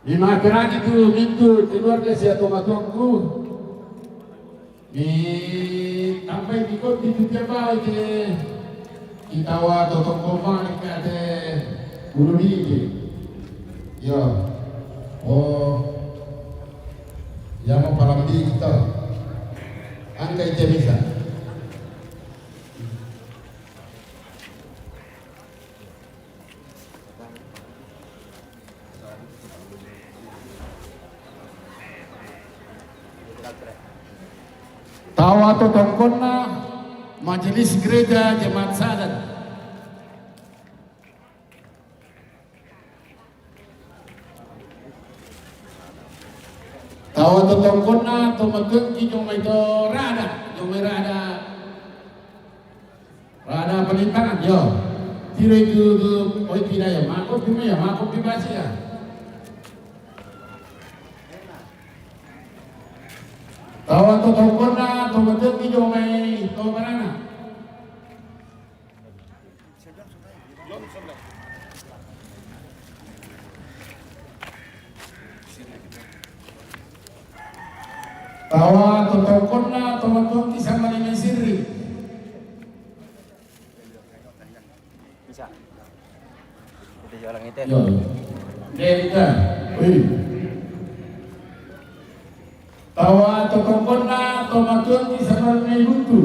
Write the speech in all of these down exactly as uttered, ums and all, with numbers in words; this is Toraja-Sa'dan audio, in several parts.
Mi makeragi tu mintu keluarga sia tomatuangku. Mi tambai di kopi tu tiap bawa ke kita wa totong koma ke ate bulu biji. Yo. Oh. Ya mau palang di kita. Angka ite bisa. Tawa totongkonna Majelis Gereja Jemaat Sadat. Tawa totongkonna tomatuangki jomai to rada, jomai rada. Rada pelintangan, yo. Tiro itu tu, oi tidak ya, mako cuma ya, mako privasi ya. Tawa totongkonna tomatuangki jomai to barana. Tawa totongkonna tomatuangki sambali mai sirri. Bisa. Kita jualan itu. Yo. Denta. Wih. Tawa totongkonna tomatuangki sambali mai buntu.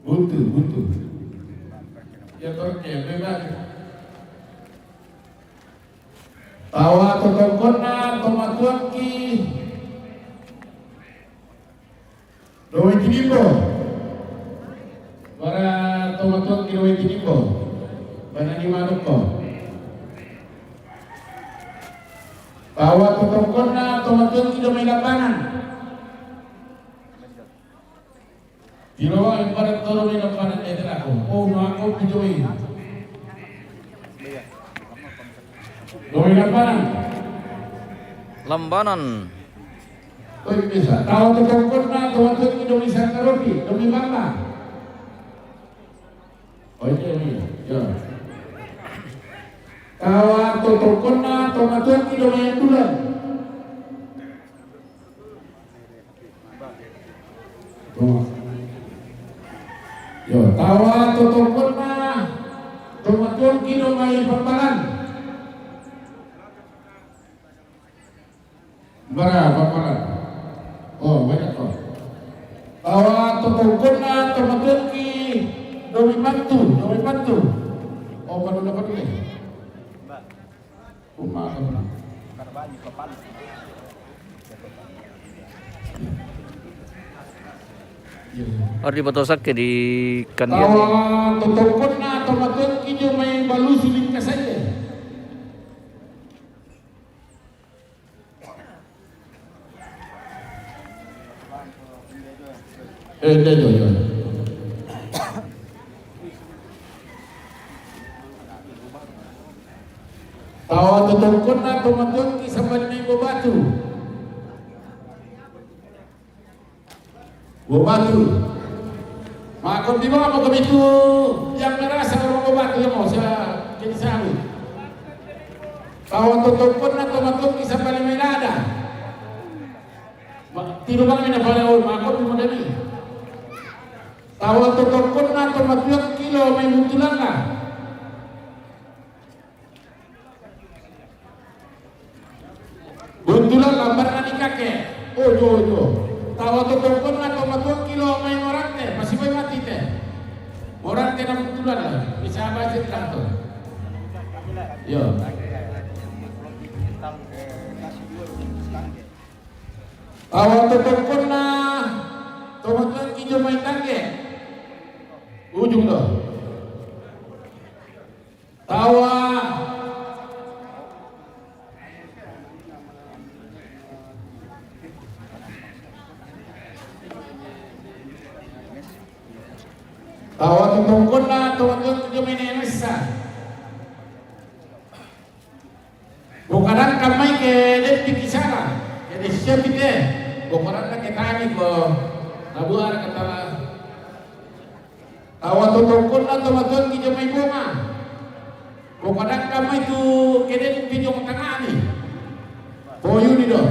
Buntu, buntu. Ya torke, bebas. Tawa totongkonna tomatuangki Dowe Tinimbo. Bara tomatuangki Dowe Tinimbo. Bana ni manukko. Tawa totongkonna tomatuangki Dowe Lambanan. Tirowa yang pada toro ni pada ete lako. Oh, mako pijowi. Domi Lambanan. Lambanan. Oi, bisa. Tawa totongkonna, tawa totongki Domi Sangaropi, Domi Bamba. Oi, iya, iya. Ya. Tawa totongkonna, tawa totongki Domi Andulan. Yo, tawa totongkonna tomatuangki Domi Pambalan. Bara Pambalan. Oh, banyak kok. Tawa totongkonna tomatuangki Domi Mantu, Domi Mantu. Oh, padu dapat ni. Ari batosakke di kandian. Tawa totongkonna tomatuangki Domi Balusu Lingkasaje. Eh, ndejo, yo. Tawa totongkonna tomatuangki sambali mai Bobatu. Bobatu. Mako di bawah mako itu yang merasa orang Bobatu ya mau saya jadi sawi. Tawa totongkonna tomatuangki sambali mai Lada. Tiru bang mina pale oi mako di modani. Tawa totongkonna tomatuangki Domi Buntulanga. Buntulanga barana ni kake. Ojo, ojo. Tawa totongkonna tomatuangki Domi Morante, pasi boy mati te. Morante na Buntulanga. Bisa baca tanto. Yo. Tawa totongkonna tomatuangki Domi Tangge. Ujung to. Tawa. Tawa totongkonna tomatuangki Domi Nenessa. Bokadangka mai ke deppiki sala, ke dessiapite, bokoranna ke tani ko, nabuara katala. Tawa totongkonna tomatuangki Domi Bonga. Bokadangka mai tu ke deppi jong tangani. Poyuni do.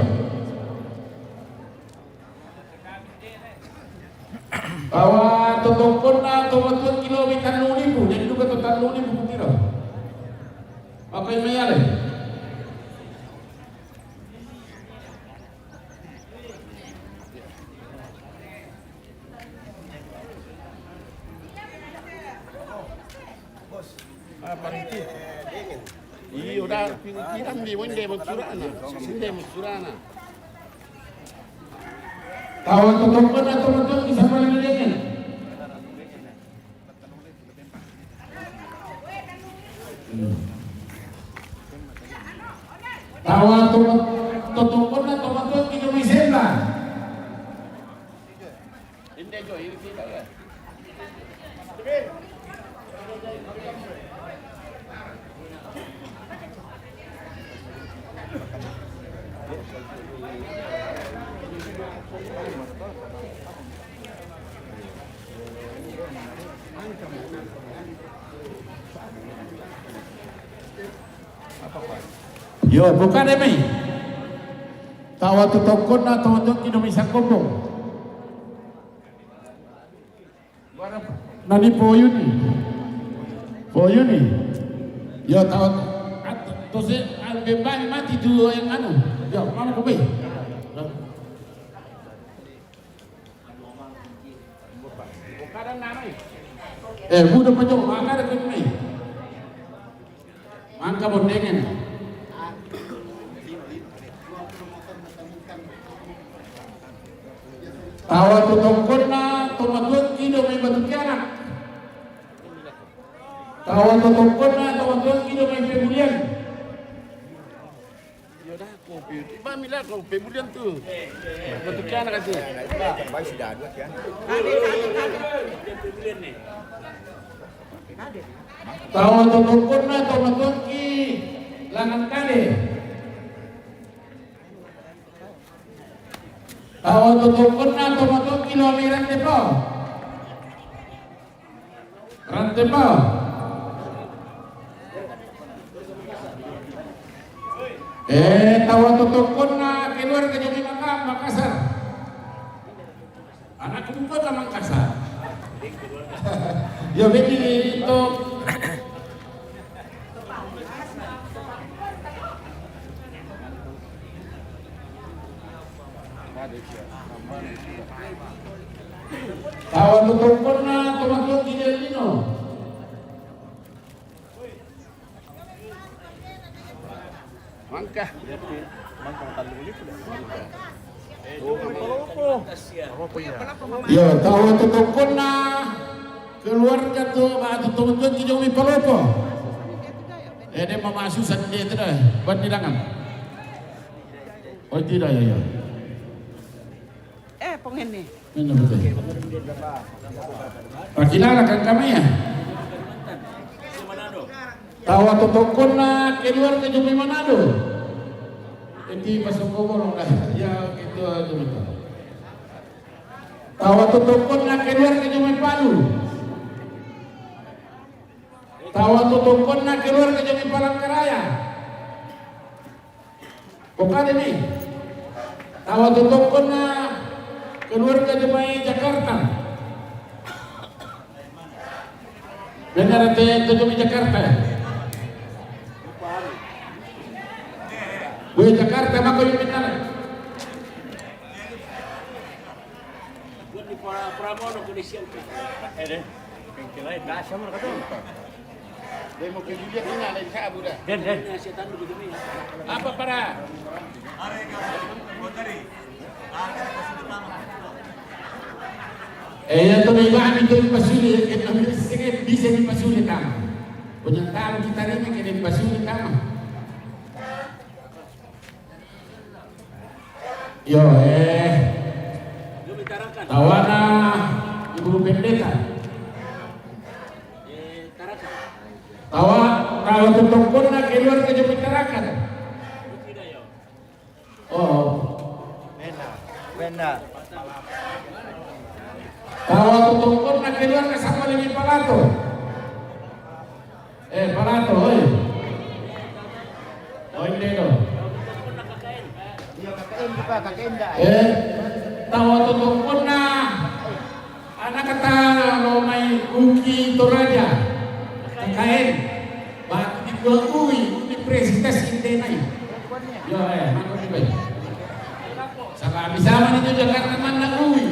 Tawa totongkonna tomatuangki lo mai Tallung Lipu, jadi duka to Tallung Lipu kutiro. Makai mai ale. Ah, pariki. Iyo, da, pinggirang di wende mangsurana. Sinde mangsurana. Tawa totongkonna tomatuangki sama dengan. Tawa to-, totongkonna tomatuangki jo mai Senda. Inde jo, iri tidak ya. Yo, buka de mai. Tawa totongkonna tomatuangki do mai Sangkombong. Nani Poyuni? Poyuni. Yo, tawa to se, ah, bebani mati tu yang anu. Yo, mama ko mai. Eh, buda pajo, mangada ko mai. Mangka bondengen. Tawa totongkonna tomatuangki do mai Batu Kianak. Tawa totongkonna tomatuangki do mai Pebulian. Yo da, kopi. Ba mila kopi bulan tu. Batu Kianak kasi. Baik sudah dua Kianak. Tawa totongkonna tomatuangki Langan Kade. Tawa totongkonna tomatuangki lo mai Rantepao. Rantepao. Eh, tawa totongkonna keluarga jo mai Maka-, Makassar. Anakku bukan lah Makassar. Yo, beti to. Tawa totongkonna tomatuangki Lino. Mangka. Mangka Tallung Lipu. Yo, tawa totongkonna keluarga to, ba, to, to, to, to, jo mai Palopo. Eh, de mama susah de tu da. Buat di tangan. Oh, tidak, ya, ya. Eh, pengene. Ini betul. Pakilala kan kami ya? Tawa totongkonna keluarga jo mai Manado. Enti pasoko bolong dah. Ya, gitu aja betul. Tawa totongkonna keluarga jo mai Palu. Tawa totongkonna keluarga jo mai Palangkaraya. Pokade ni. Tawa totongkonna keluarga jo mai Jakarta. Benar te to jo mai Jakarta. Weh, Jakarta mako yo benar. Buat di Pra-, Pramono ko di Siangka. Eh, deh. Kengkel aja. Nggak, sama kata. Dia mau pergi dia kena ada di sabu dah. Den, den. Ini hasil tanduk itu nih. Apa para? Eh, ya, to, iba ami to pasuli, eh, kami sini bisa di pasuli tama. Punya tamu kita ini kena pasuli tama. Yo, eh. Tawana Ibu Pendeta. Tawa, tawa totongkonna keluarga jo mai Tarakan. Oh. Benar. Benar. Tawa totongkonna keluarga sama lagi Palato. Eh, Palato, oi. Oi, Deno. Eh, tawa totongkonna, anak kata lo mai Uki Toraja, K K N, batu di dua Ui, Universitas Indenai. Yo, eh, mana Ui? Sama bisa mana itu Jakarta mana Ui?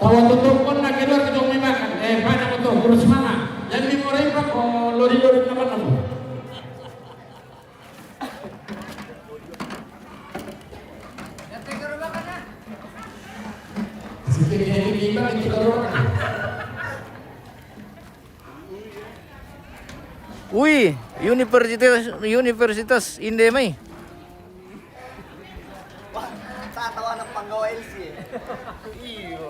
Tawa totongkonna keluar ke jong makan. Eh, pada motor, terus mana? Jadi mulai pak, oh, lori-lori teman kamu. Ui, Universitas, Universitas Inde mai. Sa tawa ng panggawa L C eh. Iya.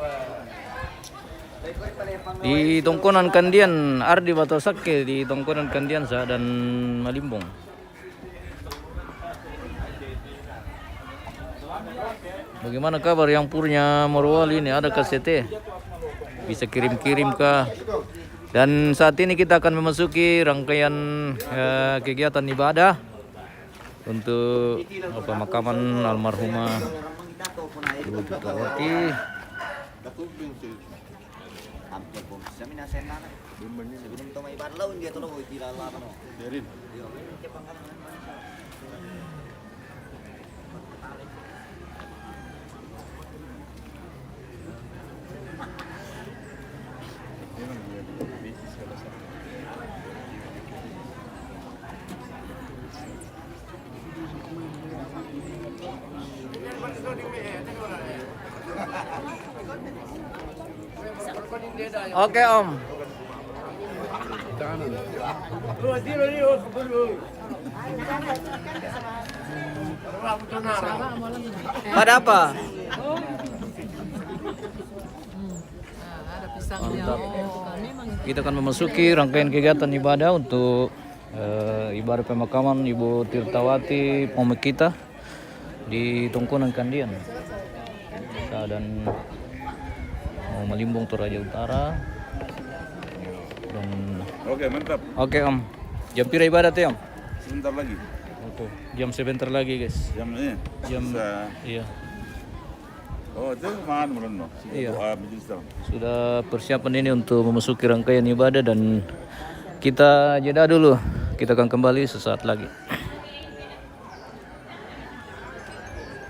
Di Tongkonan Kandian, Ardi Batasakke di Tongkonan Kandian sa dan Malimbong. Bagaimana kabar yang punya Morowali ini? Ada K C T? Bisa kirim-kirim kah? Dan saat ini kita akan memasuki rangkaian eh, kegiatan ibadah untuk pemakaman almarhumah Ibu Tutawati. Hampir po. Sa mina sen na. Sebelum to may barlaw, hindi ito na ko itilala ko, no? Derin. Oke, Om. Pada apa? Mantap. Kita akan memasuki rangkaian kegiatan ibadah untuk eh, ibadah pemakaman Ibu Tirtawati Pomekita di Tongkonan Kandian. Sa dan mau Malimbong Toraja Utara. Dan Oke, mantap. Oke, Om. Jam pira ibadah tuh, Om? Sebentar lagi. Oke, jam sebentar lagi, guys. Jam ini. Jam Sa- iya. Oh, itu mana belum, no? Iya. Doa majelis dalam. Sudah persiapan ini untuk memasuki rangkaian ibadah dan kita jeda dulu. Kita akan kembali sesaat lagi.